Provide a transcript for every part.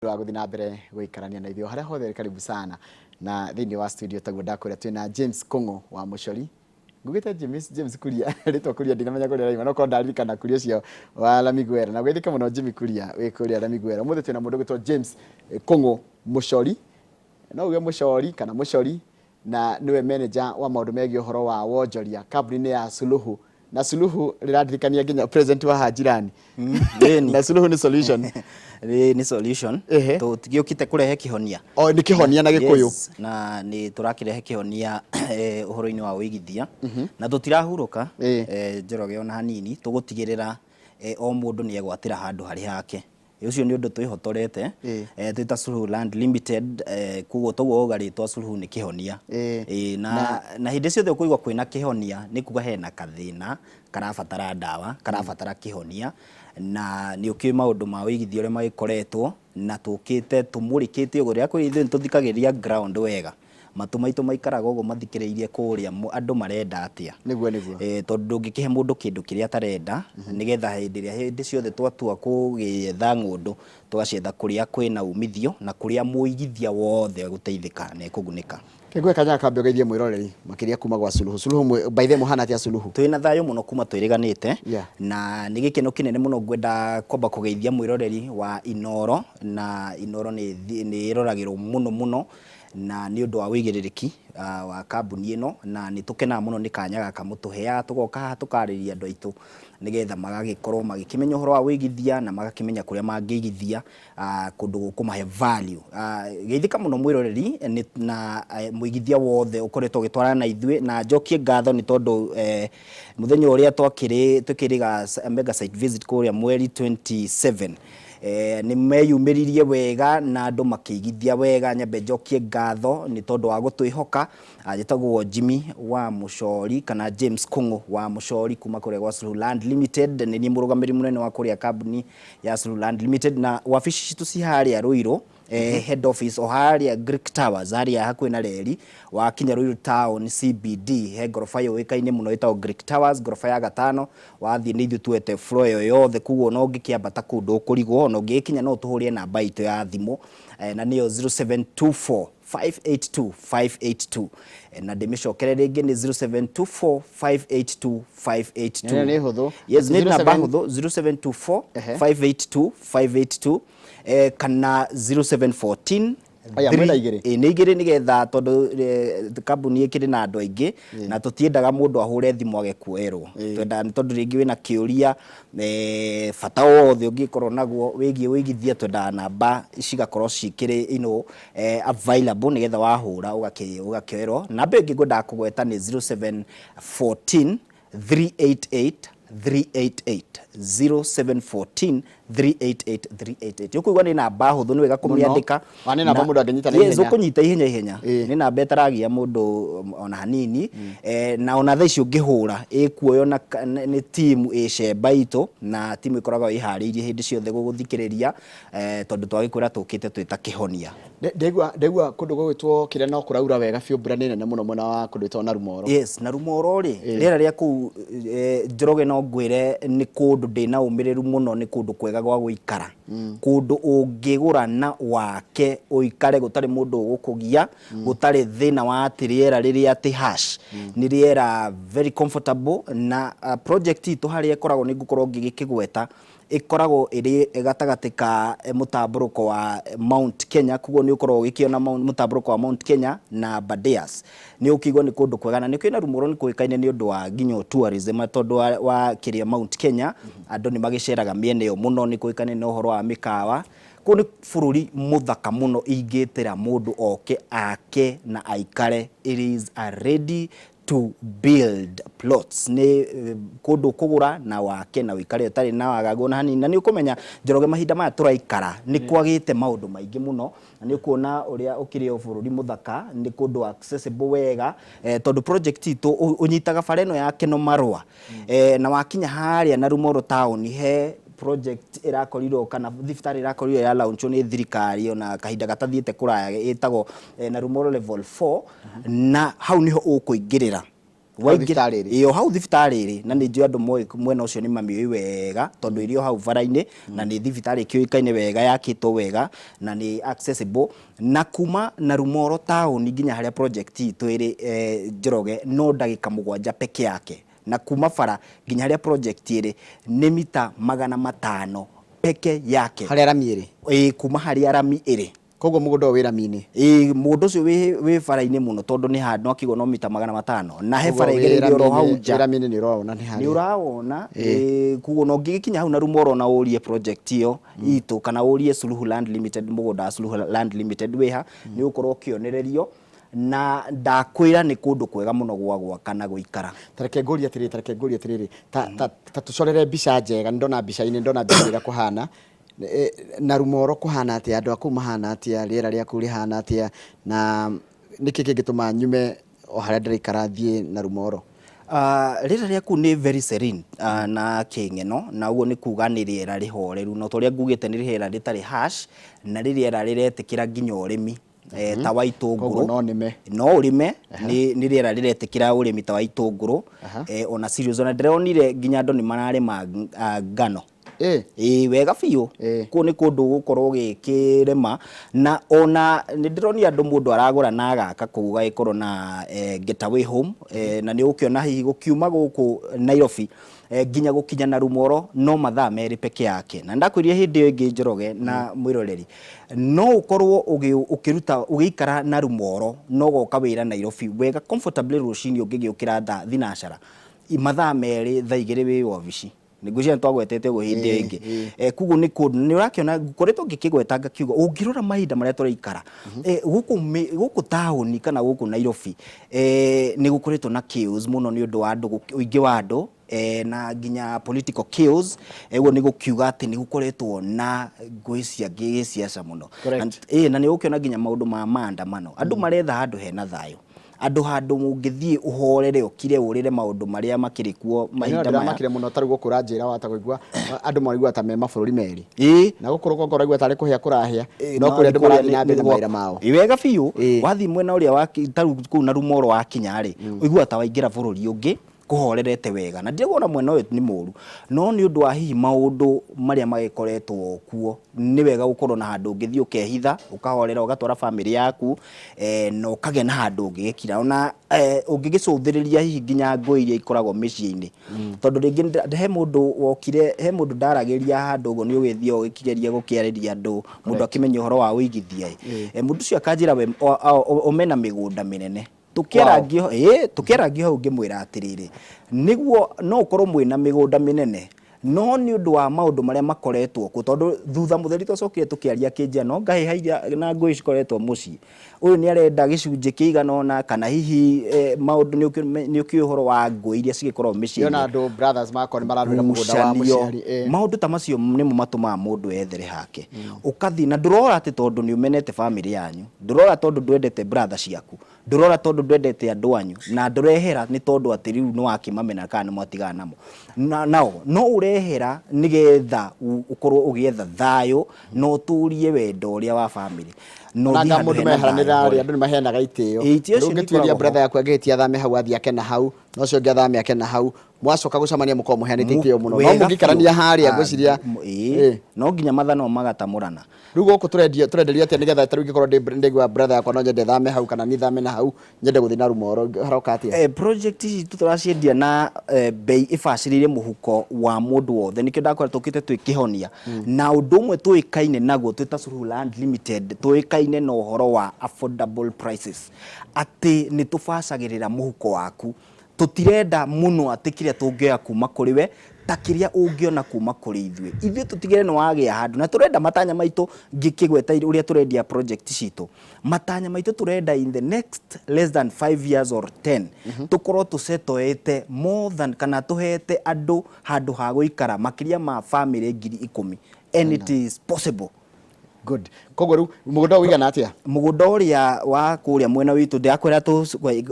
Wa gũthiĩ na mbere gũikarania na ithuĩ harĩa hothe, karibu sana. Na thĩinĩ wa studio taguo ndakwĩra, twĩna James Kũng'ũ wa Mũcori. Ngugĩte James, James Kuria, rĩtwa Kuria ndinamenya kũrĩa raima, no korwo ndaririkana Kuria ũcio wa Lamiguera. Na ũgeithĩke mũno Jimmy Kuria wĩ kũrĩa Lamiguera. Ũmũthĩ twĩna mũndũ ũgwĩtwo James Kũng'ũ Mũcori, no uge Mũcori kana Mũcori, na nĩwe manager wa maũndũ megiĩ ũhoro wa wonjoria kambuni-inĩ ya Suluhu. Na Suluhu rĩrandirikania nginya president wa hajirani. Ĩni. Na Suluhu nĩ solution. Nĩ solution. Tũtigĩũkĩte kũrehe kĩhonia. O nĩ kĩhonia na Gĩkũyũ. Yes, na nĩ tũrakĩrehe kĩhonia ũhoro-inĩ wa ũigithia na tũtirahurũka, Njoroge, ona hanini. Tũgũtigĩrĩra o mũndũ nĩ egwatĩra handũ harĩ hake. Ũcio nĩ ũndũ twĩhotorete twĩ ta Suluhu Land Limited. Koguo toguo wauga, rĩtwa Suluhu nĩ kĩhonia. Na hĩndĩ ciothe ũkũigua kwĩna kĩhonia, nĩ kuga hena kathĩna karabatara ndawa, karabatara kĩhonia. Na nĩ ũkĩũĩ maũndũ ma ũigithia ũrĩa magĩkoretwo, na tũkĩte tũmũrĩkĩte ũguo rĩrĩa kwĩ ithuĩ nĩ tũthikagĩrĩria ground wega. Matũ maitũ maikaraga ũguo mathikĩrĩirie kũrĩa andũ marenda atĩa. Nĩguo nĩguo. Tondũ ndũngĩkĩhe mũndũ kĩndũ kĩrĩa atarenda, nĩgetha hĩndĩ ĩrĩa hĩndĩ ciothe twatua kũgĩetha ng'ũndũ, tũgacietha kũrĩa kwĩna umithio na kũrĩa mũigithia wothe egũteithĩka na ekũgunĩka. Kĩngue kanya kambe ũgeithie mwĩroreri makĩria kuma gwa Suluhu. Suluhu by the way, mũhana atĩa Suluhu? Twĩna thayũ mũno kuma twĩrĩganĩte. Na nĩ gĩkeno kĩnene mũno ngwenda kwamba kũgeithia mwĩroreri wa Inoro, na Inoro nĩ ĩroragĩrwo mũno mũno na nĩ ũndũ wa ũigĩrĩrĩki wa kambuni ĩno, na nĩ tũkenaga mũno nĩ kanya gaka mũtũheaga tũgoka haha tũkarĩria andũ aitũ, nĩgetha magagĩkorwo magĩkĩmenya ũhoro wa ũigithia na magakĩmenya kũrĩa mangĩigithia kũndũ gũkũmahe value. Geithĩka mũno mwĩroreri na mũigithia wothe ũkoretwo ũgĩtwarana na ithuĩ, na njokie ngatho nĩ tondũ mũthenya ũrĩa twakĩrĩ tũkĩrĩ mega site visit kũrĩa mweri 27, nĩ meyumĩririe wega na andũ makĩigithia wega. Nyambe njokie ngatho nĩ tondũ wa gũtwĩhoka. Njĩtagwo Jimmy wa Mũcori kana James Kũng'ũ wa Mũcori kuma kũrĩa gwa Suluhu Land Limited. Nĩ niĩ mũrũgamĩrĩri mũnene wa kũrĩa kambuni ya Suluhu Land Limited, na wabici citũ ci harĩa Ruiru, head office o harĩa Greek Towers, harĩa hakuhĩ na reri. Wakinya Ruiru Town CBD, he ngoroba yũĩkaine mũno ĩtagwo Greek Towers, ngoroba ya gatano. Wathiĩ nĩ ithuĩ tuoete floor ĩyo yothe, koguo ona ũngĩkĩambata kũu ndũkũrigwo. Ona ũngĩgĩkinya no ũtũhũrĩre namba itũ ya thimũ, na nĩyo 0724 582 582. Na ndĩmĩcokere rĩngĩ, nĩ 0724 582 582. Nĩ nĩ hũthũ. Yes, nĩ namba hũthũ, 0724 582 582, kana 0714. Aya, mwĩna igĩrĩ? Ĩ, nĩ igĩrĩ, nĩgetha tondũ kambuni ĩkĩrĩ na andũ aingĩ na tũtiendaga mũndũ ahũre thimũ age kuoerwo. Twendaga nĩ tondũ rĩngĩ wĩna kĩũria, bata wothe ũngĩkorwo naguo wĩgiĩ ũigithia, twendaga namba cigakorwo cikĩrĩ available, nĩgetha wahũra ũgakĩoerwo. Namba ĩngĩ ngwendaga kũgweta nĩ 0714 388 388, 0714 388 388. Ũkũigua nĩ namba hũthũ, nĩ wega kũmĩandĩka. Wa nĩ namba mũndũ angĩnyita na ihenya. Ũkũnyita ihenya ihenya. Nĩ namba ĩtaragia mũndũ ona hanini. Na ona thaa ici ũngĩhũra ĩkuoywo na nĩ timu ĩ cemba itũ, na timu ĩkoragwo ĩharĩirie hĩndĩ ciothe gũgũthikĩrĩria, tondũ twagĩkwĩra tũkĩte twĩ ta kĩhonia. Ndaigua kũndũ gũgwĩtwo kĩrĩa no kũraura wega biũ, mbura nĩ nene mũno mwena wa kũndũ gwĩtagwo Narumoro. Yes, Narumoro rĩ, rĩera rĩa kũu, Njoroge, no ngwĩre nĩ kũndũ ndĩna ũmĩrĩru mũno, nĩ kũndũ kwega gwa gũikara. Kũndũ ũngĩgũra na wake ũikare gũtarĩ mũndũ ũgũkũgia, gũtarĩ thĩna wa atĩ rĩera rĩrĩa atĩ harsh. Nĩ rĩera very comfortable, na project itũ harĩa ĩkoragwo nĩ ngũkorwo ngĩgĩkĩgweta, ĩkoragwo ĩrĩ gatagatĩ ka mũtambũrũko wa Mount Kenya, koguo nĩ ũkoragwo ũgĩkĩona mũtambũrũko wa Mount Kenya na Aberdares. Nĩ ũkĩigua nĩ kũndũ kwega, na nĩkĩo Narumoro nĩ kũĩkaine nĩ ũndũ wa nginya tourism, tondũ wa kĩrĩa Mount Kenya, andũ nĩ magĩceraga mĩena ĩyo mũno, nĩ kũĩkaine na ũhoro wa mĩkawa. Kũu nĩ bũrũri mũthaka mũno, ingĩtĩra mũndũ oke ake na aikare. It is a ready to build plots, nĩ kũndũ ũkũgũra na wake na ũikare ũtarĩ na wagagu ona hanini. Na nĩ ũkũmenya, Njoroge, mahinda maya tũraikara nĩ kwagĩte maũndũ maingĩ mũno, na nĩ ũkuona ũrĩa ũkĩrĩ o bũrũri mũthaka, nĩ kũndũ accessible wega, tondũ project itũ ũnyitaga bara ĩno ya Keno Marũa, na wakinya harĩa Narumoro town, he project ĩrakorirwo kana thibitarĩ ĩrakorirwo ya launch nĩ thirikari ona kahinda gatathiĩte kũraya, ĩtagwo Narumoro level 4, na hau niho ũkũingĩrĩra. Thibitarĩ ĩrĩ. Ĩĩ, o hau thibitarĩ ĩrĩ, na nĩ njũĩ andũ moĩ mwena ũcio nĩ mamĩũĩ wega tondũ ĩrĩ o hau bara-inĩ, na nĩ thibitarĩ ĩkĩũĩkaine wega, yakĩtwo wega na nĩ accessible. Na kuma Narumoro taũni nginya harĩa project itũ ĩrĩ, Njoroge, no ndagĩka 7 peke yake. Na kuma bara nginya harĩa project ĩrĩ nĩ mita 500 peke yake. Harĩa rami ĩrĩ? Ĩĩ, kuma harĩa rami ĩrĩ. Koguo mũgũnda ũyũ wĩ rami-inĩ? Ĩĩ, mũgũnda ũcio wĩ bara-inĩ mũno tondũ nĩ handũ no kĩgwa no mita 500. Na he bara ĩgereire oro hau nja. Wĩ rami-inĩ nĩ ũrawona nĩ harĩa. Nĩ ũrawona, koguo ona ũngĩgĩkinya hau na Rumoro na ũrie project ĩyo itũ kana ũrie Suluhu Land Limited, mũgũnda wa Suluhu Land Limited wĩ ha, nĩ ũgũkorwo ũkĩonererio. Na ndakwĩra nĩ kũndũ kwega mũno gwa gwaka na gũikara. Ta reke ngũrie atĩrĩrĩ, ta reke ngũrie atĩrĩrĩ, ta, ta, ta tũcorere mbica njega, nĩ ndona mbica-inĩ, nĩ ndona mbica ũrĩa kũhana, na Rumoro kũhana atĩa, andũ a kũu mahana atĩa, rĩera rĩa kũu rĩhana atĩa, na nĩkĩ kĩngĩtũma nyume o harĩa ndĩraikara thiĩ na Rumoro? Rĩera rĩa kũu nĩ very serene na kĩng'eno, na ũguo nĩ kuga nĩ rĩera rĩhoreru, na ta ũrĩa ngugĩte nĩ rĩera rĩtarĩ harsh, na nĩ rĩera rĩretĩkĩra nginya ũrĩmi. Ta wa itũngũrũ. Koguo no nĩme. No ũrĩme, nĩ rĩera rĩretĩkĩra ũrĩmi ta wa itũngũrũ, ona cereals, ona ndĩronire nginya andũ nĩ mararĩma ngano. Ĩĩ wega biũ. Kũu nĩ kũndũ ũgũkorwo ũgĩkĩrĩma, na ona nĩ ndĩronire andũ mũndũ aragũra na agaka kũu gũgagĩkorwo na getaway home, na nĩ ũgũkĩona hihi gũkiuma gũkũ Nairobi nginya gũkinya na Rumoro no mathaa 2 peke yake. Na ndakwĩrire hĩndĩ ĩyo ĩngĩ Njoroge na mwĩroreri, no ũkorwo ũkĩruta ũgĩikara na Rumoro na ũgoka wĩra Nairobi wega comfortably rũcinĩ ũngĩgĩũkĩra thaa thinacara, mathaa 2 thaa 2 wĩ wabici. Ngwĩciria nĩ twagwetete ũguo hĩndĩ ĩyo ĩngĩ. Koguo nĩ kũndũ nĩ ũrakĩona ngoretwo ngĩkĩgweta ngakiuga ũngĩrora mahinda marĩa tũraikara, gũkũ taũni kana gũkũ Nairobi, nĩ gũkoretwo na chaos mũno nĩ ũndũ wa andũ, ũingĩ wa andũ, na nginya political chaos. Ũguo nĩ gũkiuga atĩ nĩ gũkoretwo na ngũĩ cia gĩsiasa mũno. Na nĩ ũgũkĩona nginya maũndũ ma maandamano, andũ maretha handũ hena thayũ, andũ handũ ũngĩthiĩ ũhorere, ũkire, ũrĩre maũndũ marĩa makĩrĩ kuo mahinda maya. Ndĩramakire mũno ta rĩu gũkũ ũranjĩra wahota kũigua andũ maraigua ta me mabũrũri merĩ. Na gũkũ rũgongo ũraigua tarĩ kũhĩa kũrahĩa, no kũrĩa andũ marathiĩ na mbere na mawĩra mao. Ĩ wega biũ. Wathiĩ mwena ũrĩa wa ta rĩu kũu na Rumoro wakinya rĩ, ũiguaga ta waingĩra bũrũri ũngĩ kũhorerete wega. Na ndirauga ona mwena ũyũ nĩ mũru, no nĩ ũndũ wa hihi maũndũ marĩa magĩkoretwo kuo, nĩ wega gũkorwo na handũ ũngĩthiĩ ũkehitha, ũkahorera, ũgatwara bamĩrĩ yaku, na ũkagĩa na handũ ũngĩgĩkira. Ona ũngĩgĩcũthĩrĩria hihi nginya ngũĩ iria ikoragwo mĩciĩ-inĩ, tondũ rĩngĩ he mũndũ wokire, he mũndũ ndaragĩria handũ ũguo nĩ ũgĩthiaga ũgĩkĩgeria gũkĩarĩria andũ, mũndũ akĩmenye ũhoro wa ũigithia ĩ. Mũndũ ũcio akanjĩra we o mena mĩgũnda mĩnene. Tũkĩarangia, ĩĩ, tũkĩarangia hau ngĩmwĩra atĩrĩrĩ, nĩguo no ũkorwo mwĩna mĩgũnda mĩnene, no nĩ ũndũ wa maũndũ marĩa makoretwo kuo, tondũ thutha mũtheri twacokire tũkĩaria akĩnjĩra no ngahĩha iria na ngũĩ cikoretwo mũciĩ, ũyũ nĩ arenda gĩcunjĩ kĩigana ũna, kana hihi maũndũ nĩ ũkĩũĩ ũhoro wa ngũĩ iria cigĩkoragwo mĩciĩ-inĩ. Ona andũ brothers magakorwo nĩ mararũĩra mũgũnda wa mũciari. Maũndũ ta macio nĩmo matũmaga mũndũ ethere hake. Ũkathiĩ na ndũrora atĩ tondũ nĩ ũmenete bamĩrĩ yanyu, ndũrora tondũ ndwendete brother ciaku, ndũrora tondũ ndwendete andũ anyu, na ndũrehera nĩ tondũ atĩ rĩu nĩ wakĩmamena kana nĩ mwatigana namo nao, no ũrehera nĩgetha ũkorwo ũgĩetha thayũ na ũtũrie wendo ũrĩa wa bamĩrĩ. Na ũthiĩ handũ hena thayũ. Andũ nĩ maheanaga itĩo. Itĩo icio nĩ ikoragwo ho. Brother yaku angĩhĩtia athame hau athiĩ ake na hau, na ũcio ũngĩ athame ake na hau, mwacoka gũcemania mũkorwo mũheanĩte itĩo mũno. No mũngĩikarania harĩa ngwĩciria. Ĩĩ, no nginya mathanwa magatamũrana. Rĩu gũkũ tũrendio tũrenderio atĩa nĩgetha ta rĩu ingĩkorwo ndĩigua brother yakwa no nyende thame hau kana niĩ thame na hau nyende gũthiĩ na Rumoro haroka atĩa? Project ici tũraciendia na bei ĩbacĩrĩire mũhuko wa mũndũ wothe, nĩkĩo ndakwĩra tũkĩte twĩ kĩhonia. Na ũndũ ũmwe tũĩkaine naguo twĩ ta Suluhu Land Limited, tũĩkaine na ũhoro wa affordable prices, atĩ nĩ tũbacagĩrĩra mũhuko waku. Tũtirenda mũno atĩ kĩrĩa tũngĩoya kuma kũrĩ we ta kĩrĩa ũngĩona kuma kũrĩ ithuĩ. Ithuĩ tũtigĩrĩre nĩ wagĩa handũ, na tũrenda matanya maitũ ngĩkĩgweta ũrĩa tũrendia project citũ, matanya maitũ tũrenda in the next less than 5 years or 10 tũkorwo tũsetoete more than kana tũhete andũ handũ ha gũikara makĩria ma bamĩrĩ 10,000, and it is possible. Good. Koguo rĩu mũgũnda ũyũ ũigana atĩa? Mũgũnda ũrĩa wa kũrĩa mwena witũ ndĩrakwĩra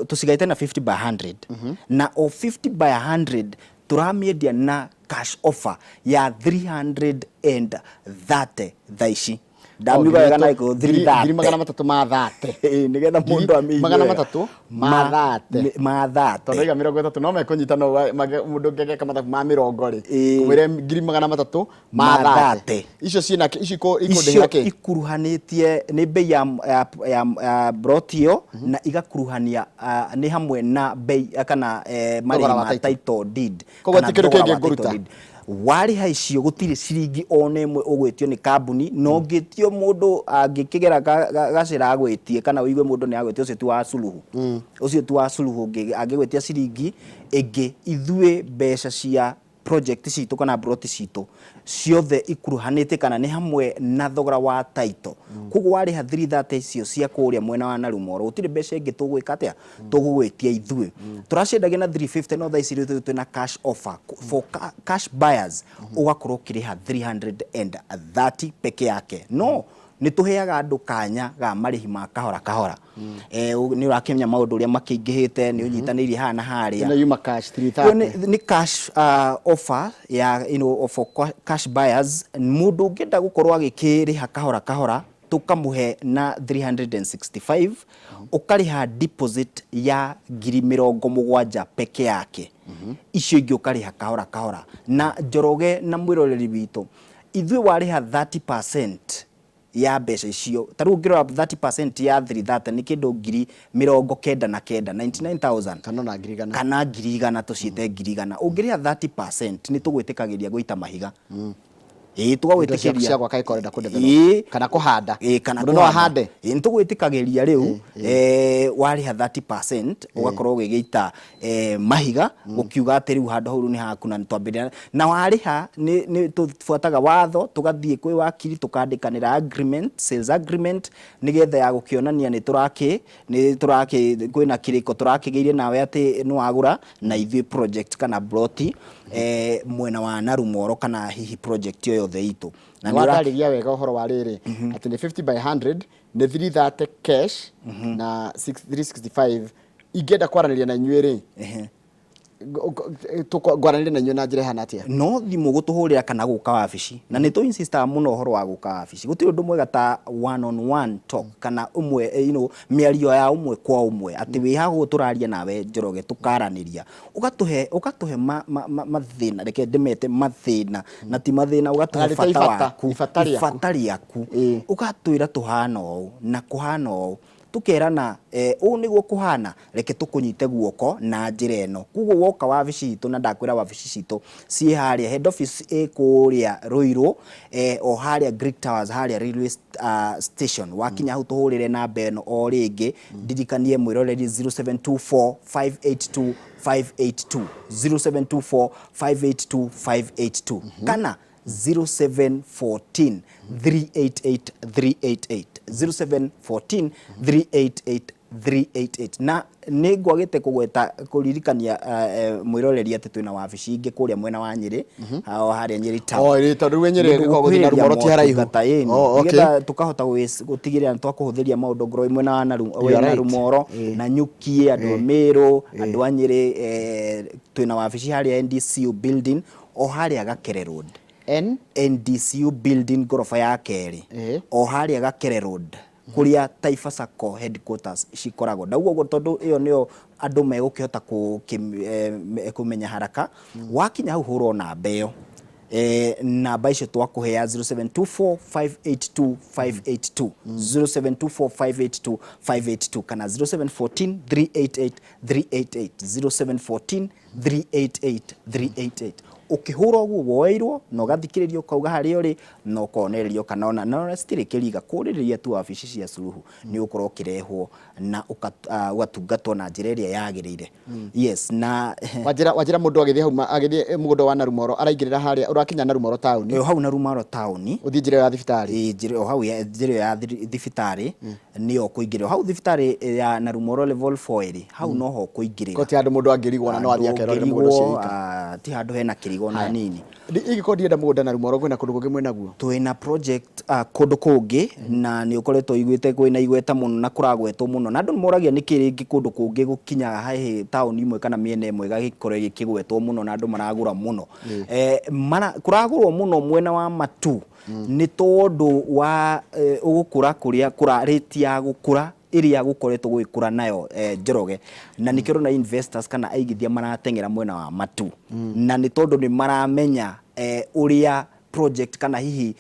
tũcigaĩte na 50 by 100, na o 50 by 100 tũramĩendia na cash offer ya 330 thaa ici. Ndamiuga wega na gĩkũyũ. Ngiri magana 330. 330 ma thate. Ĩĩ, nĩgetha mũndũ amĩigue magana wega. 300 ma thate. Ma thate. Tondũ aiga 30 no mekũnyita, no mũndũ ũngĩ ageka mathabu ma 20 rĩ, Ĩĩ. kũmwĩre 300,000 ma Ma thate. thate. Icio ciĩna icio icio ikũndĩhĩra kĩ? Ikuruhanĩtie nĩ bei ya broti ĩyo na igakuruhania nĩ hamwe na bei kana marĩhi Thogora wa ma title. title deed. Koguo kana ti kĩndũ thogora kĩngĩ wa title ngũruta. deed. Warĩha icio, gũtirĩ ciringi ona ĩmwe ũgwĩtio nĩ kambuni. Na ũngĩtio, mũndũ angĩkĩgera gacĩra agwĩtie kana ũigue mũndũ nĩ agwĩtie, ũcio ti wa suluhu, ũcio ti wa suluhu. Angĩgwĩtia ciringi ĩngĩ, ithuĩ mbeca cia project citũ kana broti citũ ciothe ikuruhanĩte kana nĩ hamwe na thogora wa title. Koguo warĩha 330 icio cia kũrĩa mwena wa Narumoro, gũtirĩ mbeca ĩngĩ tũgwĩka atĩa, tũgũgwĩtia. Ithuĩ tũraciendagia na 350, no thaa ici rĩu twĩna cash offer for cash buyers, ũgakorwo ũkĩrĩha 330 peke yake. No nĩ tũheaga andũ kanya ga marĩhi ma kahora kahora. Nĩ ũrakĩmenya maũndũ ũrĩa makĩingĩhĩte, nĩ ũnyitanĩirie haha na harĩa. Ĩno yuma cash Ĩyo 330. nĩ cash offer ya for cash buyers. Mũndũ ũngĩenda gũkorwo agĩkĩrĩha kahora kahora, tũkamũhe na 365, ũkarĩha deposit ya 70,000 peke yake, icio ingĩ ũkarĩha kahora kahora. Na Njoroge na mwĩroreri witũ, ithuĩ warĩha 30% ya mbeca icio, ta rĩu ũngĩrora 30% ya 330 nĩ kĩndũ 99,000, 99,000. Kana ona 100,000. Kana 100,000, tũciĩte 100,000. Ũngĩrĩha 30% nĩ tũgwĩtĩkagĩria gũita mahiga, ĩĩ. Indo ciaku Tũgagwĩtĩkĩria cia gwaka ĩkorwo ũrenda kũ-develop. Ĩĩ. Kana kũhanda. Ĩĩ, kana Mũndũ no kũhanda. ahande. Ĩĩ, nĩ tũgwĩtĩkagĩria rĩu warĩha 30% ũgakorwo ũgĩgĩita mahiga, gũkiuga atĩ rĩu handũ hau rĩu nĩ haku na nĩ twambĩrĩria. Na warĩha nĩ tũbuataga watho, tũgathiĩ kwĩ wakiri, tũkandĩkanĩra agreement, sales agreement, nĩgetha ya gũkĩonania nĩ tũrakĩ kwĩna kĩrĩko tũrakĩgĩire nawe atĩ nĩ wagũra na ithuĩ project kana ploti mwena wa Narumoro kana hihi project o yothe itũ. Na nĩ Watarĩria wega ũhoro wa rĩrĩ atĩ nĩ 50 by 100, nĩ 330 cash na 6 365. Ingĩenda kwaranĩria na inyuĩ rĩ, ngwaranĩria na inyuĩ na njĩra ĩhana atĩa? No thimũ gũtũhũrĩra kana gũka wabici, na nĩ tũ insistaga mũno ũhoro wa gũka wabici. Gũtirĩ ũndũ mwega ta one on one talk kana ũmwe mĩario ya ũmwe kwa ũmwe, atĩ wĩ haha ũguo tũraria nawe Njoroge, tũkaranĩria, ũgatũhe mathĩna, reke ndĩmete mathĩna na ti mathĩna, ũgatũhe Arĩ ta bata ibata, waku, ibata rĩaku. Ibata rĩaku. Ũgatwĩra tũhana ũũ na kũhana ũũ, tũkerana ũũ nĩguo kũhana, reke tũkũnyite guoko na njĩra ĩno. Koguo woka wabici itũ, na ndakwĩra wabici citũ ciĩ harĩa head office ĩ kũrĩa Ruiru, o harĩa Greek Towers, harĩa railway station. Wakinya hau tũhũrĩre namba ĩno o rĩngĩ, ndirikanie mwĩroreri, 0724 582 582, 0724 582 582, kana 0714 388 388, 0714 388 388. Na nĩ ngwagĩte kũgweta kũririkania mwĩroreri atĩ twĩna wabici ingĩ kũrĩa mwena wa Nyĩrĩ, o harĩa Nyĩrĩ town. Oh, ĩĩ, tondũ rĩu Nyĩrĩ Nĩ gũkoragwo gũthiĩ gũkuhĩrĩria Narumoro ti haraihu. motungata, ĩĩ. Oh, okay. Nĩgetha tũkahota gũtigĩrĩra nĩ twakũhũthĩria maũndũ ngorwo wĩ mwena wa You are right. Narumoro na Nyuki, andũ a Mĩrũ, andũ a Nyĩrĩ, twĩna wabici harĩa NDCU building, o harĩa Gakere Road. N NDCU building, ngoroba ya kerĩ, o harĩa Gakere Road, kũrĩa Taifa Sacco headquarters cikoragwo. Ndauga ũguo tondũ ĩyo nĩyo andũ megũkĩhota kũmenya haraka. Wakinya hau hũra o namba ĩyo, namba icio twakũhea, 0724582582, 0724582582, kana 0714 388 388, 0714 388 388. Ũkĩhũra ũguo woeirwo na ũgathikĩrĩrio, ũkauga harĩa ũrĩ na ũkonererio, kana ona na citirĩ kĩriga kũrĩrĩria tu wabici cia Suluhu, nĩ ũgũkorwo ũkĩrehwo na ũgatungatwo na njĩra ĩrĩa yagĩrĩire. Yes, na Wanjĩra mũndũ agĩthiĩ hau agĩthiĩ mũgũnda wa Narumoro araingĩrĩra harĩa ũrakinya Narumoro taũni. O hau Narumoro taũni. Ũthiĩ njĩra ĩyo ya thibitarĩ. Ĩĩ, njĩra o hau njĩra ĩyo ya thibitarĩ nĩyo ũkũingĩrĩra. Hau thibitarĩ ya Narumoro level 4 ĩrĩ hau, noho ũkũingĩrĩra. Ko ti handũ mũndũ angĩrigwo na no athiĩ akerorere mũgũnda ũcio wika. hena ti handũ hena kĩrigo na nini. Ingĩkorwo ndirenda mũgũnda na Rumoro, kwĩna kũndũ kũngĩ mwĩnaguo? Twĩna project kũndũ kũngĩ, na nĩ ũkoretwo ũiguĩte kwĩna igweta mũno na kũragwetwo mũno, na andũ nĩ moragia nĩkĩ rĩngĩ kũndũ kũngĩ gũkinyaga haihĩ taũni ĩmwe kana mĩena ĩmwe ĩgagĩkorwo ĩgĩkĩgwetwo mũno na andũ maragũra mũno. Kũragũrwo mũno mwena wa Matu nĩ tondũ wa gũkũra kũrĩa kũra rate ya gũkũra ĩrĩa gũkoretwo gũgĩkũra nayo Njoroge, na nĩkĩo ũrona investors kana aigithia marateng'era mwena wa Matu, na nĩ tondũ nĩ maramenya ũrĩa project kana hihi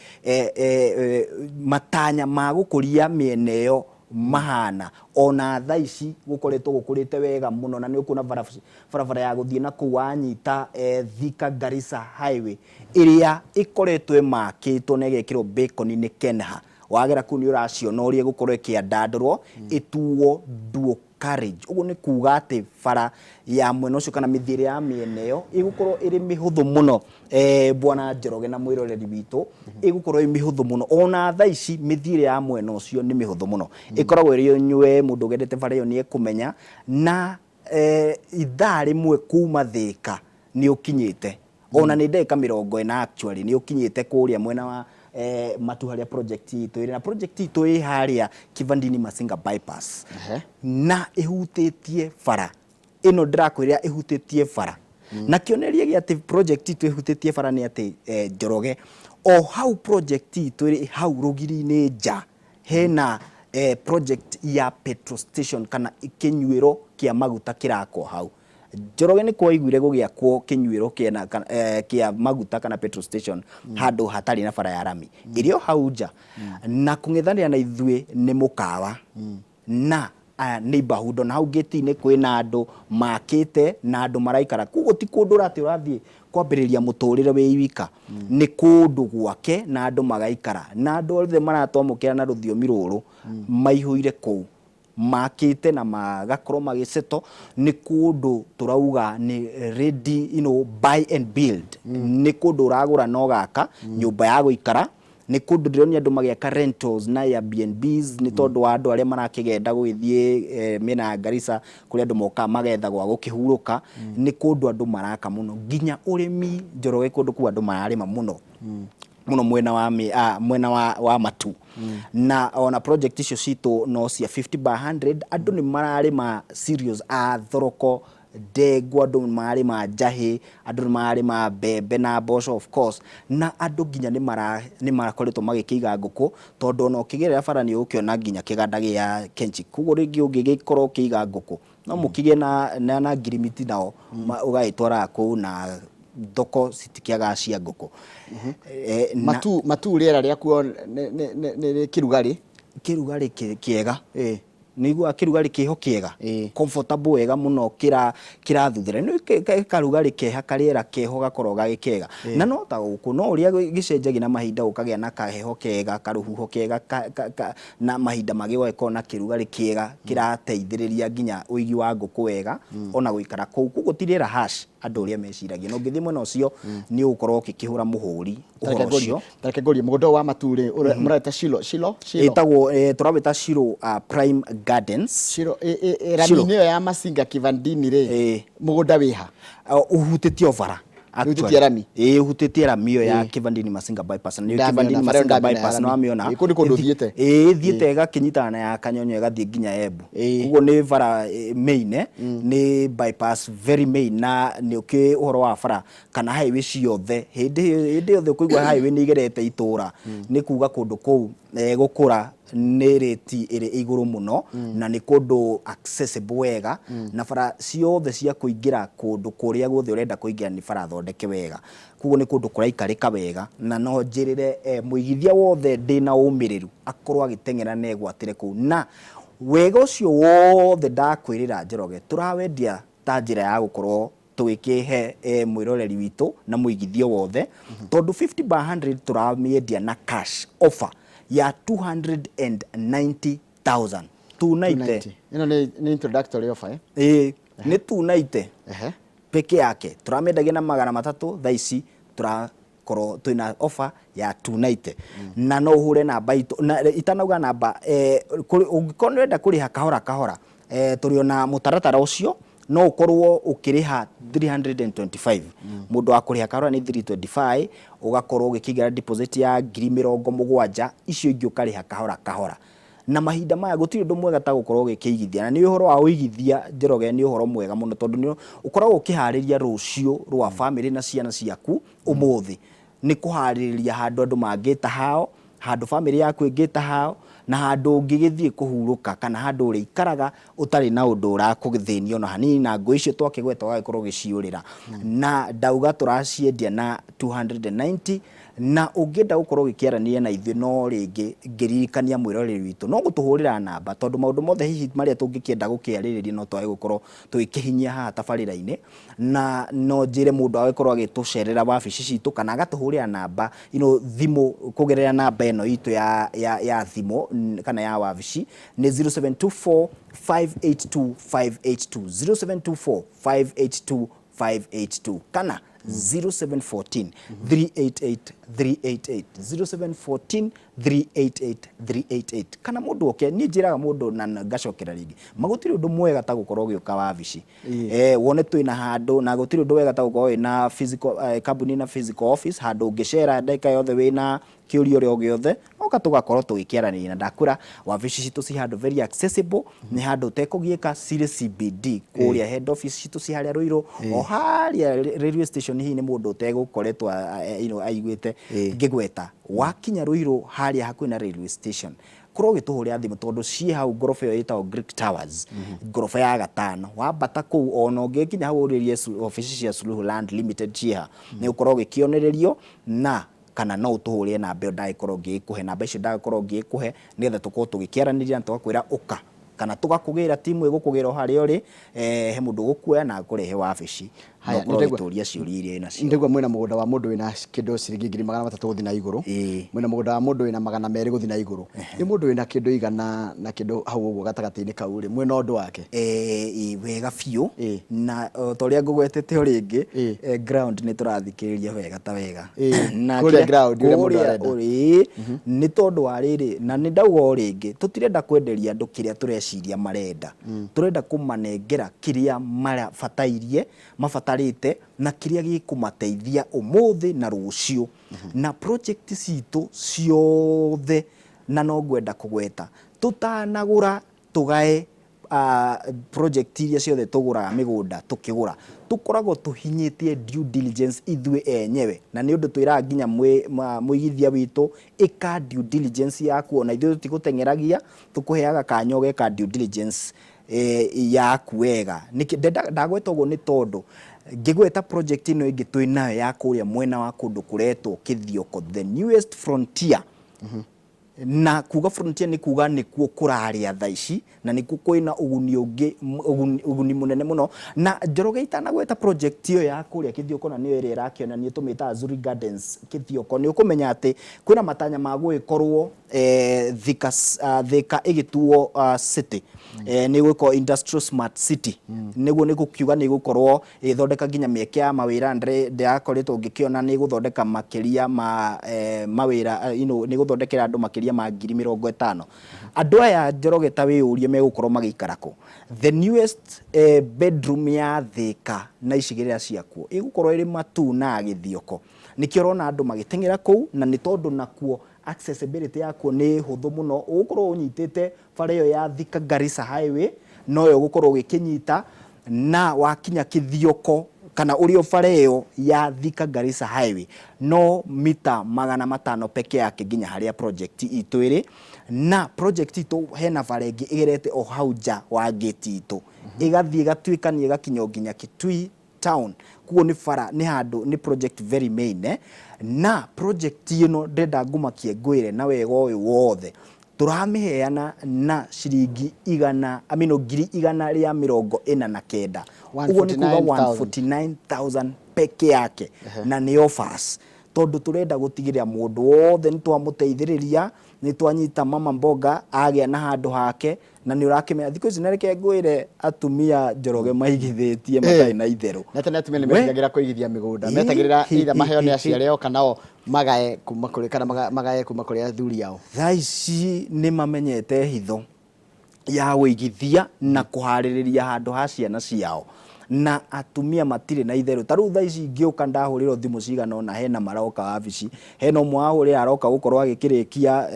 matanya ma gũkũria mĩena ĩyo mahana. Ona thaa ici gũkoretwo gũkũrĩte wega mũno, na nĩ ũkuona barabara ya gũthiĩ na kũu wanyita Thika Garissa Highway ĩrĩa ĩkoretwo ĩmakĩtwo na ĩgekĩrwo bacon nĩ Kenha. Wagera kũu nĩ ũraciona ũrĩa ĩgũkorwo ĩkĩandandũrwo ĩtuo dual carriage. Ũguo nĩ kuga atĩ bara ya mwena ũcio kana mĩthiĩre ya mĩena ĩyo ĩgũkorwo ĩrĩ mĩhũthũ mũno, bwana Njoroge na mwĩroreri witũ, ĩgũkorwo ĩ mĩhũthũ mũno. Ona thaa ici mĩthiĩre ya mwena ũcio nĩ mĩhũthũ mũno, ĩkoragwo ĩrĩ nywe, mũndũ ũgerete bara ĩyo nĩ ekũmenya, na ithaa rĩmwe kuma Thĩka nĩ ũkinyĩte, ona nĩ ndagĩka 40 actually nĩ ũkinyĩte kũrĩa mwena wa Matu harĩa project itũ ĩrĩ, na project itũ ĩ harĩa Kivandini Masinga bypass. Na ĩhutĩtie bara ĩno ndĩrakwĩra, ĩhutĩtie bara, na kĩonereria gĩa atĩ project itũ ĩhutĩtie bara nĩ atĩ Njoroge, o hau project itũ ĩrĩ hau rũgiri-inĩ nja hena project ya petrol station kana kĩnyuĩro kĩa maguta kĩrakwo hau. Njoroge nĩ kwaiguire gũgĩakwo kĩnyuĩro kĩa maguta kana petrol station handũ hatarĩ na bara ya rami ĩrĩ o hau nja, na kũng'ethanĩra na ithuĩ nĩ mũkawa na neighborhood, ona hau gate-inĩ kwĩna andũ makĩte na andũ maraikara. Koguo ti kũndũ ũratĩ ũrathiĩ kwambĩrĩria mũtũrĩre wĩ wika, nĩ kũndũ gwake na andũ magaikara, na andũ othe maratwamũkĩra na rũthiomi rũrũ maihũire kũu makĩte na magakorwo magĩceto. Nĩ kũndũ tũrauga nĩ ready, buy and build. Nĩ kũndũ ũragũra na ũgaka nyũmba ya gũikara. Nĩ kũndũ ndĩronia andũ magĩaka rentals na Airbnbs, nĩ tondũ wa andũ arĩa marakĩgenda gũgĩthiĩ mĩena ya Garissa, kũrĩa andũ mokaga magetha gwa gũkĩhurũka. Nĩ kũndũ andũ maraka mũno, nginya ũrĩmi, Njoroge, kũndũ kũu andũ mararĩma mũno mũno mwena wa mwena wa Matu, na ona project icio citũ no cia 50 by 100, andũ nĩ mararĩma cereals, a thoroko, ndengũ, andũ nĩ mararĩma njahĩ, andũ nĩ mararĩma mbembe na mboco of course, na andũ nginya nĩ marakoretwo magĩkĩiga ngũkũ, tondũ ona ũkĩgerera bara nĩ ũgũkĩona nginya kĩganda gĩa Kenchic. Koguo rĩngĩ ũngĩgĩkorwo ũkĩiga ngũkũ no mũkĩgĩe na ngirimiti nao, ũgagĩtwaraga kũu, na thoko citikĩagaga cia ngũkũ. Matu rĩera rĩakuo nĩ kĩrugarĩ? Kĩrugarĩ kĩega. Nĩ iguaga kĩrugarĩ kĩho kĩega, comfortable wega mũno, kĩrathuthĩra nĩ karugarĩ keha, karĩera keho gakorwo gagĩ kega, na no ta gũkũ no ũrĩa gĩcenjagia na mahinda, gũkagĩa na kaheho kega, karũhuho kega na mahinda mangĩ gũgagĩkorwo na kĩrugarĩ kĩega kĩrateithĩrĩria nginya ũigi wa ngũkũ wega ona gũikara kũu. Koguo ti rĩera harsh andũ ũrĩa meciragia, na ũngĩthiĩ mwena ũcio nĩ ũgũkorwo ũgĩkĩhũra mũhũri ũhoro ũcio. Tareke ngũrie, mũgũnda ũyũ wa Matu rĩ, mũreta Shilo, Shilo, Shilo? Ĩtagwo tũrawĩta Shilo Prime Gardens. Shilo rami-inĩ ĩyo ya Masinga Kivandini rĩ, mũgũnda wĩ ha? Ũhutĩtie o bara. Ũhutĩtie rami? Ĩĩ, ũhutĩtie rami ĩyo ya Kivandini Masinga bypass. Nĩ Kivandini Masinga bypass nĩ wamĩona? Ĩĩ, kũu nĩ kũndũ thiĩte. Ĩĩ, ĩthiĩte ĩgakĩnyitana na ya Kanyonyo ĩgathiĩ nginya Embu. Koguo nĩ bara main, nĩ bypass very main, na nĩ ũkĩũĩ ũhoro wa bara kana highway ciothe, hĩndĩ yothe ũkũigua highway nĩ igerete itũra, nĩ kuga kũndũ kũu gũkũra nĩ rate ĩrĩ igũrũ mũno, na nĩ kũndũ accessible wega, na bara ciothe cia kũingĩra kũndũ kũrĩa guothe ũrenda kũingĩra nĩ bara thondeke wega. Koguo nĩ kũndũ kũraikarĩka wega, na no njĩrĩre mũigithia wothe ndĩna ũmĩrĩru akorwo agĩteng'era na egwatĩre kũu. Na wega ũcio wothe ndakwĩrĩra, Njoroge, tũrawendia ta njĩra ya gũkorwo tũgĩkĩhe mwĩroreri witũ na mũigithio wothe, tondũ 50 by 100 tũramĩendia na cash offer ya 290,000, 290. Ĩno nĩ introductory offer, eh? Ĩĩ, nĩ 290 peke yake. Tũramĩendagia na 300, thaa ici tũrakorwo twĩna offer ya 290, na no ũhũre namba itũ na itanauga namba, ũngĩkorwo nĩ ũrenda kũrĩha kahora kahora, tũrĩ ona mũtaratara ũcio. No ũkorwo ũkĩrĩha 325, mũndũ wa kũrĩha kahora nĩ 325, ũgakorwo ũgĩkĩigĩra deposit ya 70,000, icio ingĩ ũkarĩha kahora kahora. Na mahinda maya gũtirĩ ũndũ mwega ta gũkorwo ũgĩkĩigithia, na nĩ ũhoro wa ũigithia, Njoroge, nĩ ũhoro mwega mũno tondũ nĩ ũkoragwo ũkĩharĩria rũciũ rwa bamĩrĩ na ciana ciaku ũmũthĩ. Nĩ kũharĩrĩria handũ andũ mangĩta hao, handũ bamĩrĩ yaku ĩngĩta hao, na handũ ũngĩgĩthiĩ kũhurũka kana handũ ũrĩikaraga ũtarĩ na ũndũ ũrakũthĩnia ona hanini, na ngũ icio twakĩgweta ũgagĩkorwo ũgĩciũrĩra. Na ndauga tũraciendia na 290, na ũngĩenda gũkorwo ũgĩkĩaranĩria na ithuĩ no rĩngĩ ngĩririkania mwĩroreri witũ no gũtũhũrĩra namba, tondũ maũndũ mothe hihi marĩa tũngĩkĩenda gũkĩarĩrĩria no twage gũkorwo tũgĩkĩhinyia haha tabarĩra-inĩ. Na no njĩre mũndũ agĩkorwo agĩtũcerera wabici citũ kana agatũhũrĩra namba ino thimũ kũgerera namba ĩno itũ ya thimũ kana ya wabici nĩ 0724 582 582, 0724 582 582 kana 0714 388 388, 0714 388 388. Kana mũndũ oke, niĩ njĩraga mũndũ na ngacokera rĩngĩ, ma gũtirĩ ũndũ mwega ta gũkorwo ũgĩũka wabici wone twĩna handũ, na gũtirĩ ũndũ wega ta gũkorwo wĩna physical kambuni na physical office, handũ ũngĩcera ndagĩka yothe wĩna kĩũria ũrĩa o gĩothe, oka tũgakorwo tũgĩkĩaranĩria. Na ndakwĩra wabici citũ ci handũ very accessible, nĩ handũ ũtekũgiĩka, cirĩ CBD kũrĩa head office citũ ci harĩa Ruiru, o harĩa railway station. Hihi nĩ mũndũ ũtegũkoretwo aiguĩte ngĩgweta, wakinya Ruiru harĩa hakuhĩ na railway station, korwo ũgĩtũhũrĩra thimũ tondũ ciĩ hau ngoroba ĩyo ĩtagwo Greek Towers, ngoroba ya gatano. Wambata kũu, ona ũngĩkinya hau ũrĩrie obici cia Suluhu Land Limited ciĩ ha, nĩ ũkorwo ũgĩkĩonererio. Na kana no ũtũhũrĩre namba ĩyo ndagĩkorwo ngĩkũhe, namba icio ndagĩkorwo ngĩkũhe, nĩgetha tũkorwo tũgĩkĩaranĩria na tũgakwĩra ũka kana tũgakũgĩra timu ĩgũkũgĩra o harĩa ũrĩ, he mũndũ ũgũkuoya na akũrehe wabici na Haya, ũkorwo ũgĩtũria ciũria iria wĩnacio. Ndĩgua mwĩna mũgũnda wa mũndũ wĩna kĩndũ ciringi 300,000 gũthiĩ na igũrũ. Mwĩna mũgũnda wa mũndũ wĩna 200 gũthiĩ na igũrũ. Nĩ mũndũ wĩna kĩndũ igana na kĩndũ hau ũguo gatagatĩ-inĩ kau rĩ, mwĩna ũndũ wake? Ĩĩ wega biũ. Na o ta ũrĩa ngũgwetete o rĩngĩ, ground nĩ tũrathikĩrĩria wega ta wega. Na kũrĩa ground ũrĩa mũndũ kũrĩa arenda. Ĩĩ, nĩ tondũ wa rĩrĩ, na nĩ ndauga o rĩngĩ, tũtirenda kwenderia andũ kĩrĩa tũreciria marenda. Tũrenda kũmanengera kĩrĩa marabatairie, mabatarĩte, na kĩrĩa gĩkũmateithia ũmũthĩ na rũciũ. Na project citũ ciothe, na no ngwenda kũgweta, tũtanagũra tũgae project iria ciothe tũgũraga mĩgũnda, tũkĩgũra tũkoragwo tũhinyĩtie due diligence ithuĩ enyewe, na nĩ ũndũ twĩraga nginya mũigithia witũ, ĩka due diligence yaku. Ona ithuĩ tũtigũteng'eragia, tũkũheaga kanya ũgeka due diligence yaku wega. Nĩkĩ ndagweta ũguo? Nĩ tondũ ngĩgweta project ĩno ĩngĩ twĩ nayo ya kũrĩa mwena wa kũndũ kũretwo Kĩthioko, the newest frontier. Na kuga frontier nĩ kuga nĩkuo kũrarĩa thaa ici na nĩkuo kwĩna ũguni ũngĩ, ũguni mũnene mũno. Na Njoroge, itanagweta project ĩyo ya kũrĩa Kĩthioko, na nĩyo ĩrĩa ĩrakĩonania tũmĩtaga Zuri Gardens Kĩthioko, nĩ ũkũmenya atĩ kwĩna matanya ma gũgĩkorwo Thika, Thika ĩgĩtuo city, nĩ ĩgũkorwo industrial smart city. Nĩguo nĩ gũkiuga nĩ ĩgũkorwo ĩgĩthondeka nginya mĩeke ya mawĩra. Ndĩrakoretwo ngĩkĩona nĩ ĩgũthondeka makĩria ma mawĩra, nĩ ĩgũthondekera andũ makĩria ma 50,000. Andũ aya, Njoroge, ta wĩyũrie megũkorwo magĩikara kũ? The newest bedroom ya Thika na icigĩrĩra ciakuo ĩgũkorwo ĩrĩ Matuu na Gĩthioko. Nĩkĩo ũrona andũ magĩteng'era kũu, na nĩ tondũ nakuo accessibility yakuo nĩ hũthũ mũno. Ũgũkorwo ũnyitĩte bara ĩyo ya Thika Garissa Highway, noyo ũgũkorwo ũgĩkĩnyita, na wakinya Kĩthioko kana ũrĩ o bara ĩyo ya Thika Garissa Highway, no mita 500 peke yake nginya harĩa project itũ ĩrĩ. Na project itũ hena bara ĩngĩ ĩgerete o hau nja wa gate itũ, ĩgathiĩ ĩgatuĩkania ĩgakinya o nginya Kitui town. Kuo nĩ bara, nĩ handũ, nĩ project very main. Na project ĩno ndĩrenda ngũmakie ngwĩre na wega ũyũ wothe, tũramĩheana na ciringi igana, I mean, 149,000. Ũguo nĩ kuga 149,000. 149,000 peke yake, na nĩ offers tondũ tũrenda gũtigĩrĩra mũndũ wothe nĩ twamũteithĩrĩria, nĩ twanyita mama mboga agĩa na handũ hake. Na nĩ ũrakĩmenya thikũ ici, na reke ngwĩre, atumia, Njoroge, maigithĩtie matarĩ na itherũ. Na tene atumia nĩ metigagĩra kũigithia mĩgũnda, metagĩrĩra either maheo nĩ aciari ao kana o magae kuma kũrĩ kana magae kuma kũrĩ athuri ao. Thaa ici nĩ mamenyete hitho. Ya ũigithia na kũharĩrĩria handũ ha ciana ciao. Na atumia matirĩ na itherũ. Ta rĩu thaa ici ngĩũka ndahũrĩrwo thimũ cigana ũna hena maroka wabici, hena ũmwe wahũrĩra aroka gũkorwo agĩkĩrĩkia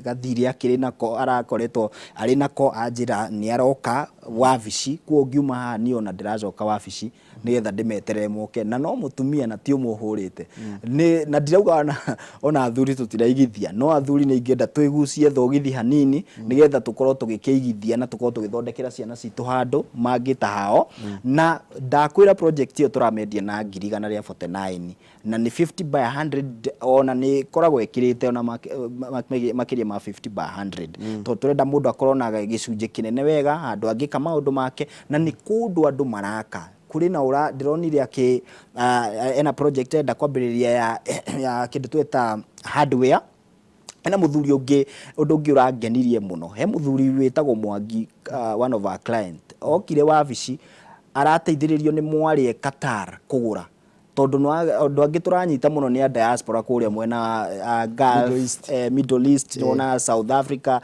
gathirĩ akĩrĩ nako arakoretwo arĩ nako anjĩra nĩ aroka wabici, koguo ngiuma haha niĩ ona ndĩracoka wabici nĩgetha ndĩmeterere moke na no mũtumia na ti ũmwe ũhũrĩte. Nĩ na ndirauga ona athuri tũtiraigithia, no athuri nĩ ingĩenda twĩgucie thogithi hanini nĩgetha tũkorwo tũgĩkĩigithia na tũkorwo tũgĩthondekera ciana citũ handũ mangĩta hao. Na ndakwĩra project ĩyo tũramĩendia na 149,000 na nĩ 50 by 100, ona nĩ ĩkoragwo ĩkĩrĩte ona makĩria ma 50 by 100, tondũ tũrenda mũndũ akorwo na gĩcunjĩ kĩnene wega handũ angĩka maũndũ make, na nĩ kũndũ andũ maraka kũrĩ na ũra ndĩronire akĩ ena project enda kwambĩrĩria ya kĩndũ tweta hardware. Hena mũthuri ũngĩ, ũndũ ũngĩ ũrangenirie mũno, he mũthuri wĩtagwo Mwangi, one of our client, okire wabici arateithĩrĩrio nĩ mwarĩ e Qatar kũgũra, tondũ andũ angĩ tũranyita mũno nĩ a diaspora kũrĩa mwena wa Gulf, Middle East. Middle East, nĩwona South Africa,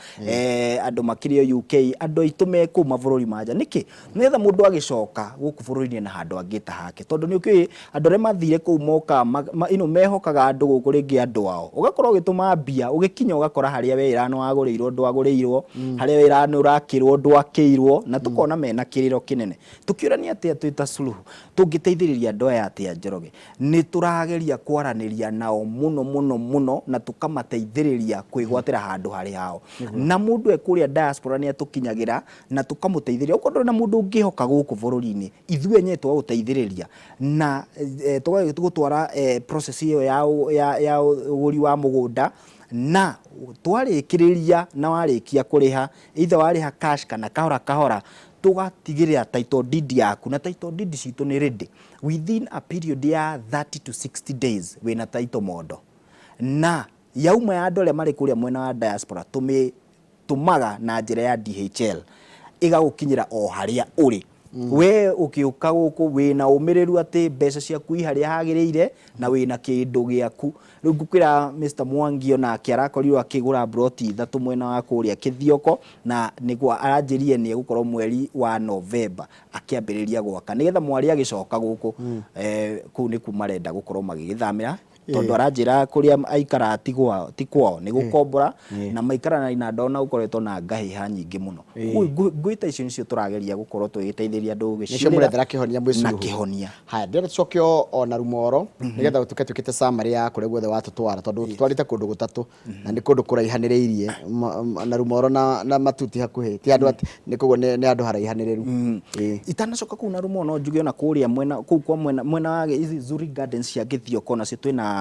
andũ makĩrĩ o UK, andũ aitũ me kũu mabũrũri ma nja. Nĩkĩ? Nĩgetha mũndũ agĩcoka gũkũ bũrũri-inĩ na handũ angĩta hake, tondũ nĩ ũkĩũĩ andũ arĩa mathire kũu moka mehokaga andũ gũkũ rĩngĩ andũ ao, ũgakorwo ũgĩtũma mbia, ũgĩkinya ũgakora harĩa wĩra nĩ wagũrĩirwo ndwagũrĩirwo, harĩa wĩra nĩ ũrakĩrwo ndwakĩirwo, na tũkona mena kĩrĩro kĩnene. Tũkĩũrania atĩa twĩ ta Suluhu tũngĩteithĩrĩria andũ aya atĩa, Njoroge? Nĩ tũrageria kwaranĩria nao mũno mũno mũno na tũkamateithĩrĩria kwĩgwatĩra handũ harĩ hao. Na mũndũ e kũrĩa diaspora nĩ atũkinyagĩra na tũkamũteithĩrĩria. Okorwo ndũrĩ na mũndũ ũngĩhoka gũkũ bũrũri-inĩ, ithuĩ enyewe tũgagũteithĩrĩria na tũgagĩgũtwara process ĩyo ya ũgũri wa mũgũnda, na twarĩkĩrĩria na warĩkia kũrĩha, either warĩha cash kana kahora kahora, tũgatigĩrĩra title deed yaku, na title deed citũ nĩ ready within a period ya 30 to 60 days wĩna title mondo. Na yauma ya andũ arĩa marĩ kũrĩa mwena wa diaspora, tũmĩtũmaga na njĩra ya DHL ĩgagũkinyĩra o harĩa ũrĩ. We ũgĩũka gũkũ wĩna ũmĩrĩru atĩ mbeca ciaku i harĩa hagĩrĩire na wĩna kĩndũ gĩaku. Rĩu ngũkwĩra Mr Mwangi onake arakorirwo akĩgũra mburoti ithatũ mwena wa kũrĩa Kĩthioko, na nĩguo aranjĩrire nĩ egũkorwo mweri wa November akĩambĩrĩria gwaka, nĩgetha mwarĩ agĩcoka gũkũ, kũu nĩkuo marenda gũkorwo magĩgĩthamĩra, tondũ aranjĩra kũrĩa aikaraga ti kwao, nĩ gũkombora, na maikaranagia na andũ na gũkoretwo na ngahĩha nyingĩ mũno. Koguo ngũĩ ta icio nĩcio tũrageria gũkorwo tũgĩteithĩrĩria andũ Nĩcio gũgĩciũrĩra mũrethera kĩhonia mwĩ na Suluhu. Kĩhonia. Haya, ndĩrenda tũcoke o na Rumoro nĩgetha gũtuĩke tuĩkĩte summary ya kũrĩa guothe watũtwara, tondũ tũtwarĩte kũndũ gũtatũ na nĩ kũndũ kũraihanĩrĩirie, na Rumoro na Matuti hakuhĩ ti andũ atĩ nĩ koguo nĩ handũ haraihanĩrĩru. Itanacoka kũu na Rumoro, no njuge ona kũrĩa mwena kũu kwa mwena wa ici Zuri Gardens cia Gĩthioko, nacio twĩna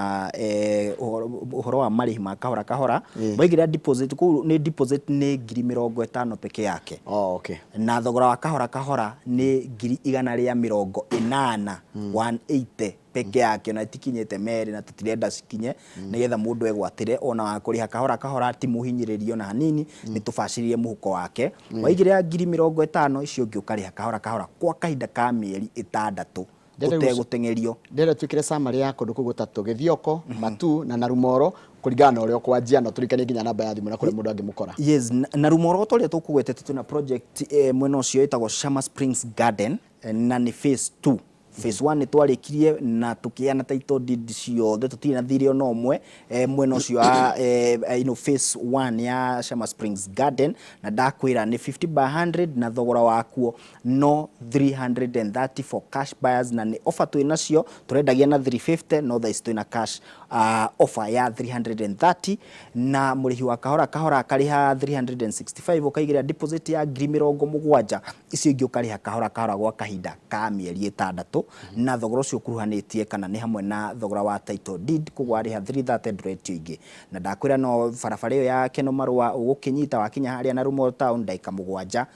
ũhoro wa marĩhi ma kahora kahora. Waigĩrĩra deposit kũu nĩ deposit nĩ 50,000 peke yake. Oh, okay. Na thogora wa kahora kahora nĩ 180,000, 180 peke yake, ona itikinyĩte merĩ, na tũtirenda cikinye, nĩgetha mũndũ egwatĩre ona wa kũrĩha kahora kahora, ti mũhinyĩrĩrie ona hanini, nĩ tũbacĩrĩire mũhuko wake. Waigĩrĩra 50,000, icio ũngĩ ũkarĩha kahora kahora kwa kahinda ka mĩeri 6 ũtegũteng'erio. Ndĩrenda twĩkĩre summary ya kũndũ kũu gũtatũ, Gĩthioko, Matu na Narumoro, kũringana na ũrĩa ũkwanjia, na tũrikanie nginya namba ya thimũ na kũrĩa mũndũ angĩmũkora. Yes, na Rumoro ta ũrĩa tũkũgwetete, twĩna project mwena ũcio ĩtagwo Shama Springs Garden, na nĩ phase 2. Phase 1 nĩ twarĩkirie na tũkĩheana title deed ciothe, tũtirĩ na thirĩ ona ũmwe mwena ũcio wa phase 1 ya Shama Springs Garden. Na ndakwĩra nĩ 50 by 100, na thogora wakuo no 330 for cash buyers, na nĩ offer twĩ nacio. Tũrendagia na 350, no thaa ici twĩna cash offer ya 330, na mũrĩhi wa kahora kahora akarĩha 365, ũkaigĩrĩra deposit ya 70,000, icio ingĩ ũkarĩha kahora kahora gwa kahinda ka mĩeri 6, na thogora ũcio ũkuruhanĩtie kana nĩ hamwe na thogora wa title deed. Koguo warĩha 330 ndũretio ingĩ. Na ndakwĩra no barabara ĩyo ya Keno Marũa ũgũkĩnyita, wakinya harĩa na Rumo town ndagĩka 7,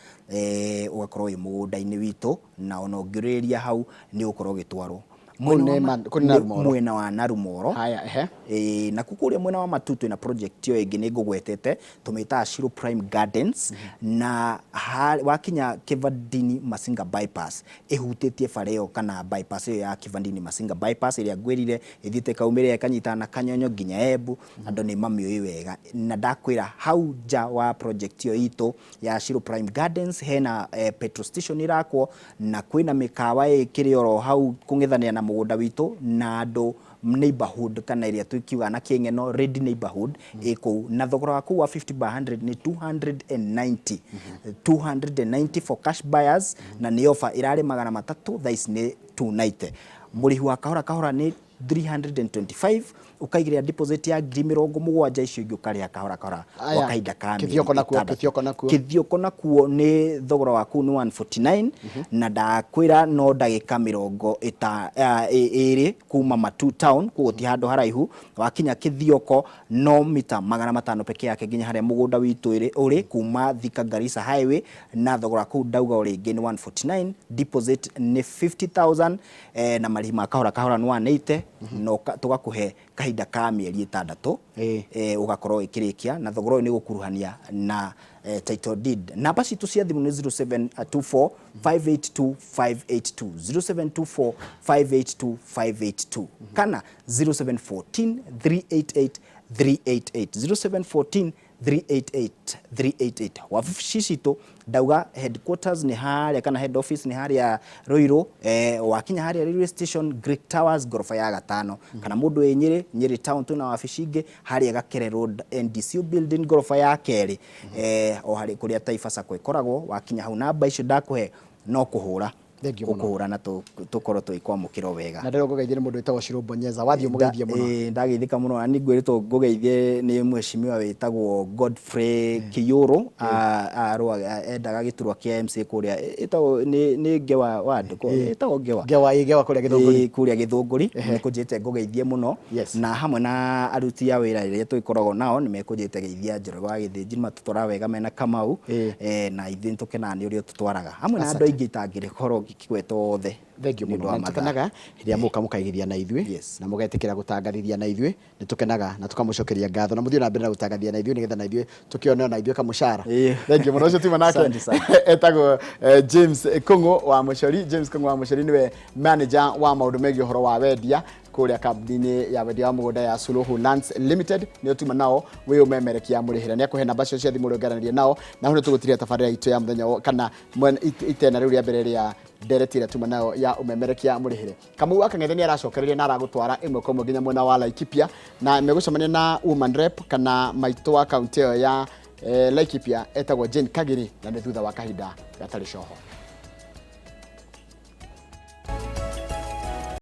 ũgakorwo wĩ mũgũnda-inĩ witũ, na ona ũngĩũrĩrĩria hau nĩ ũgũkorwo ũgĩtwarwo. Mwena Kũu wa nĩ kũu nĩ Narumoro. Mwena wa Narumoro. Haya, ehe. Ĩĩ, nakuo kũrĩa mwena wa Matu twĩna project ĩyo ĩngĩ nĩ ngũgwetete, tũmĩtaga Shiro Prime Gardens, na wakinya Kivandini Masinga Bypass, ĩhutĩtie bara ĩyo kana bypass ĩyo ya Kivandini Masinga Bypass ĩrĩa ngwĩrire ĩthiĩte ĩkaumĩrĩra ĩkanyitana na Kanyonyo nginya Embu, andũ nĩ mamĩũĩ wega. Na ndakwĩra hau nja wa project ĩyo itũ ya Shiro Prime Gardens hena petrol station ĩrakwo na kwĩna mĩkawa ĩkĩrĩ oro hau kũng'ethanĩra na mũgũnda witũ na andũ neighborhood kana ĩrĩa tũkiugaga na kĩng'eno ready neighborhood ĩ kũu, na thogora wa kũu wa 50 by 100 nĩ 290, 290 for cash buyers, na nĩ offer ĩrarĩ 300, thaa ici nĩ 290. Mũrĩhi wa kahora kahora nĩ 325, ũkaigĩrĩra deposit ya 70,000, icio ingĩ ũkarĩha kahora kahora Aya, gwa kahinda ka mĩeri Kĩthioko nakuo, 6. Kĩthioko nakuo. Kĩthioko nakuo nĩ thogora wa kũu nĩ 149, na ndakwĩra no ndagĩka mĩrongo ĩrĩ kuma Matu town, koguo ti handũ haraihu. Wakinya Kĩthioko no mita 500 peke yake nginya harĩa mũgũnda witũ ũrĩ kuma Thika Garissa Highway, na thogora kũu ndauga o rĩngĩ nĩ 149, deposit nĩ 50,000, na marĩhi ma kahora kahora nĩ 180, na tũgakũhe kahinda ka mĩeri 6, ũgakorwo ĩkĩrĩkia, na thogora ũyũ nĩ gũkuruhania na title deed. Namba citũ cia thimũ nĩ 0724 582 582, 0724 582 582, kana 0714 388 388, 0714 388 388. Wabici citũ ndauga headquarters nĩ harĩa, kana head office nĩ harĩa Ruiru, wakinya harĩa railway station, Greek Towers, ngoroba ya gatano, kana mũndũ wĩ Nyĩrĩ, Nyĩrĩ town twĩna wabici ingĩ harĩa Gakere Road, NDCU building, ngoroba ya kerĩ, o harĩ kũrĩa Taifa Sacco ĩkoragwo. Wakinya hau namba icio ndakũhe no kũhũra. Thank you mũno. Ũkũhũra na tũkorwo tũgĩkwamũkĩra o wega. Na ndĩrona ngũgeithie nĩ mũndũ wĩtagwo Shiro Bonyeza, wathiĩ ũmũgeithie mũno. Ĩĩ, ndageithĩka mũno, na nĩ ngwĩrĩtwo ngũgeithie nĩ mheshimiwa wĩtagwo Godfrey Kiyũrũ, endaga gĩturwa kĩa MCA kũrĩa ĩtagwo nĩ Ngewa ward, ĩtagwo Ngewa. Ngewa, ĩĩ, Ngewa kũrĩa Gĩthũngũri. Ĩĩ, kũrĩa Gĩthũngũri, nĩ kũnjĩte ngũgeithie mũno. Na hamwe na aruti a wĩra rĩrĩa tũgĩkoragwo nao nĩ mekũnjĩte geithia Njoroge wa Gĩthĩnji, matũtwaraga wega mena Kamau, na ithuĩ nĩ tũkenaga nĩ ũrĩa ũtũtwaraga. Hamwe na andũ aingĩ itangĩkorwo ngĩkĩgweta othe. Thank you Nĩ ũndũ mũno. wa Na mathaa. nĩtũkenaga hĩndĩ ĩrĩa mũka mũkaigithia na ithuĩ, na mũgetĩkĩra gũtangathithia na ithuĩ, nĩtũkenaga na tũkamũcokeria ngatho, na mũthiĩ na mbere na gũtangathithia na ithuĩ nĩgetha na ithuĩ tũkĩone ona ithuĩ kamũcara. Thank you mũno. Ũcio tuma nake Asante sana. etagwo James Kung'u wa Mũcori. James Kung'u wa Mũcori nĩwe manager wa maũndũ megiĩ ũhoro wa wendia kũrĩa kambuni-inĩ ya wendia wa mũgũnda ya Suluhu Lands Limited. Nĩo tuma nao wĩ ũmemerekia mũrĩhĩra, nĩ akũhe namba cio cia thimũ ũrĩa ũngaranĩria nao, na hau nĩ tũgũtiria tabarĩra itũ ya mũthenya kana itena rĩu rĩa mbere rĩa ndereti ĩrĩa tuma nayo ya ũmemerekia mũrĩhĩre. Kamau wa Kang'ethe nĩ aracokereria na aragũtwara ĩmwe kwa ĩmwe nginya mwena wa Laikipia, na megũcemania na woman rep kana maitũ wa kaunti ĩyo ya Laikipia etagwo Jane Kagiri, na nĩ thutha wa kahinda gatarĩ coho.